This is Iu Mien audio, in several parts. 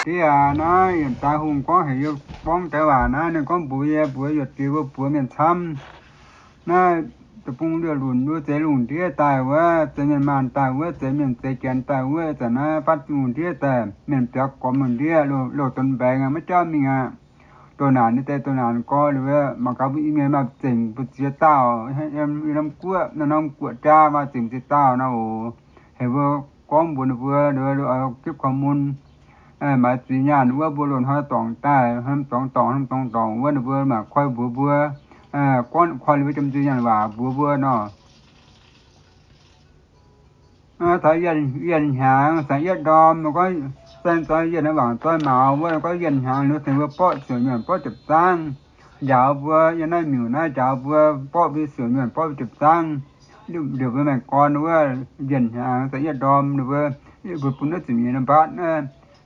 Diev aac, naaiv yietc daaih hungh gorngv heuc yie gorngv deix waac naaiv, ninh gorngv mbuox yie, mbuox yietc diuh mbuo buoz mienh camv. Naaiv deic-bung liouh lunc mbuo zeix lungh ndiev daaih wuov, zeix mienh maanh daaih wuov, zeix mienh zeix janx daaih wuov, zanc naaiv fatv lungh ndiev daaih, mienh biaux gormx lungh ndiev, loz-donx mbaengx aqv, maiv jauv mingh aqv. Doh naanc nyei deix doh naanc gorx, mangc gaax mbuo Iu-Mienh maaih zengc mbu'ziex dauh, yiem norm guoqv, norm guoqv jaav maaih zengc mbu'ziex dauh nor oc. Heuc mbuo gorngv mbuox ninh mbuo, gipv korv mun, maaiz zuiz nyaanh wuov, mbuo loz-hnoi dorngc daaih, hnoi dorngx dorngc, hnoi dorngx dorngc wuov, ninh mbuo mangc koi mbuox mbuo, gorngv koi ninh mbuo jiem nzuih nyaanh waac mbuox mbuo nor. Taux yienh hnyangx, saeng-yietv ndorm, gorngv saeng zoi yienh, wangc zoi maux wuov, gorngv yienh hnyangx, ninh mbuo tengx mbuo borqv siouc nyuonh, borqv ziepc zangv njaaux mbuo. Yiem naaiv miuc naaiv njaaux mbuo, borqv mbuo siouc nyuonh, borqv mbuo ziepc zangv. Liouh mbuo maengx gorn wuov, yienh hnyangx, saeng-yietv ndorm, ninh mbuo, mbuo bun naaiv ziepc nyeic lomh mbatv,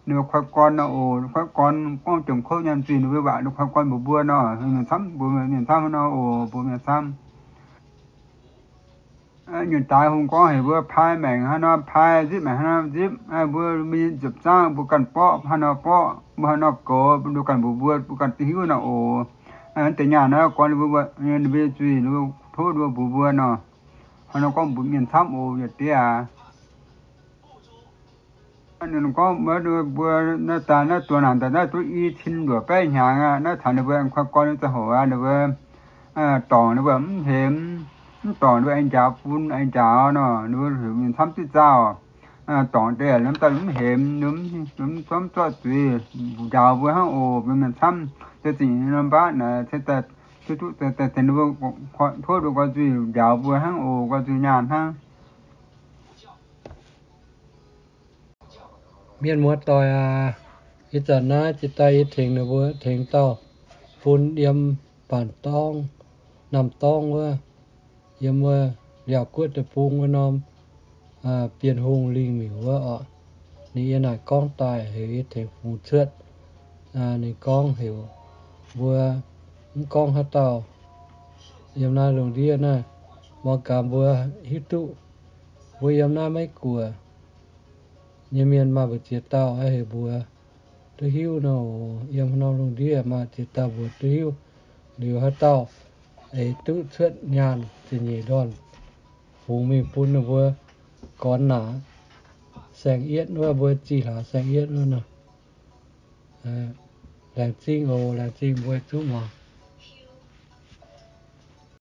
ninh mbuo koi gorn nor oc. Koi gorn gorngv jomc kouv nyaanh zuiz, ninh mbuo waac ninh koi gorn mbuox mbuo nor, mienh camv, mbuox mienh camv nor oc, mbuox mienh camv. Nyungc daaih hungh gorngv heuc mbuo pai maengc haaix nor pai, nzipv maengc haaix nor nzipv, mbuo mingh ziepc zangv mbuo ganh borqv haaix nor borqv, mbuo haaix nor goux mbuo ganh mbuox mbuo, mbuo ganh duqv hiuv nor oc. Naaiv deix nyaanh naaiv gorngv ninh mbuo, ninh mbuo zuiz, ninh mbuo tov ninh mbuo mbuox mbuo nor. Haaix nor gorngv mbuox mienh camv oc, yietc deix aac. Ninh gorngv mbuo, mbuo naaiv daaih naaiv duqv naanc daaih naaiv duqv i cin luoqc baeqv hnyangx aqv. Naaiv taux ninh mbuo aengx koi gorn nyei ziangh hoc aqv, ninh mbuo dorngc ninh mbuo mv hemx, mv dorngc ninh mbuo aengx njaaux bun, aengx njaaux nor, ninh mbuo heuc mienh camv diuv zaah. Dorngc deix aqv, mv daaih mv hemx, mv zorqv zuiz njaaux mbuo hnangv oc, mbuo mienh camv. Za'gengh norm mbatv naaic, duqv duqv deix ninh mbuo tov ninh mbuo gorx zuiz njaaux mbuo hnangv oc, gorx zuiz nyaanh hnangv. Mienh muoz-doic aac, ih zanc naaiv jiex daaih yie tengx ninh mbuo tengx dauh bun yiem Baanc Dorngv, Namh Dorngv wuov, yiem wuov Liaauc Guoqv deic-bung wuov norm Bienh Hungh lingh miuc wuov oc. Ninh yiem naaic gorngv daaih heuc yie tengx fungx cuotv. Ninh gorngv heuc mbuo mv gorngv haaix dauh yiem naaiv lungh ndiev naaiv, mbuo gaax mbuo hiuv duqv mbuo yiem naaiv Meiv Guoqv nyei mienh maaih mbu'ziex dauh heuc mbuox duqv hiuv nor, yiem haaix norm lungh ndiev maaih ziex dauh mbuox duqv hiuv. Liuz haaix dauh eix duqv cuotv nyaanh ziepc nyeic ndorn fungx mingh bun ninh mbuo gorn naaic saeng-yietv wuov, mbuo zih hlaax saeng-yietv wuov nor. Laengz zingh oc, laengz zingh mbuo zuqv muangx.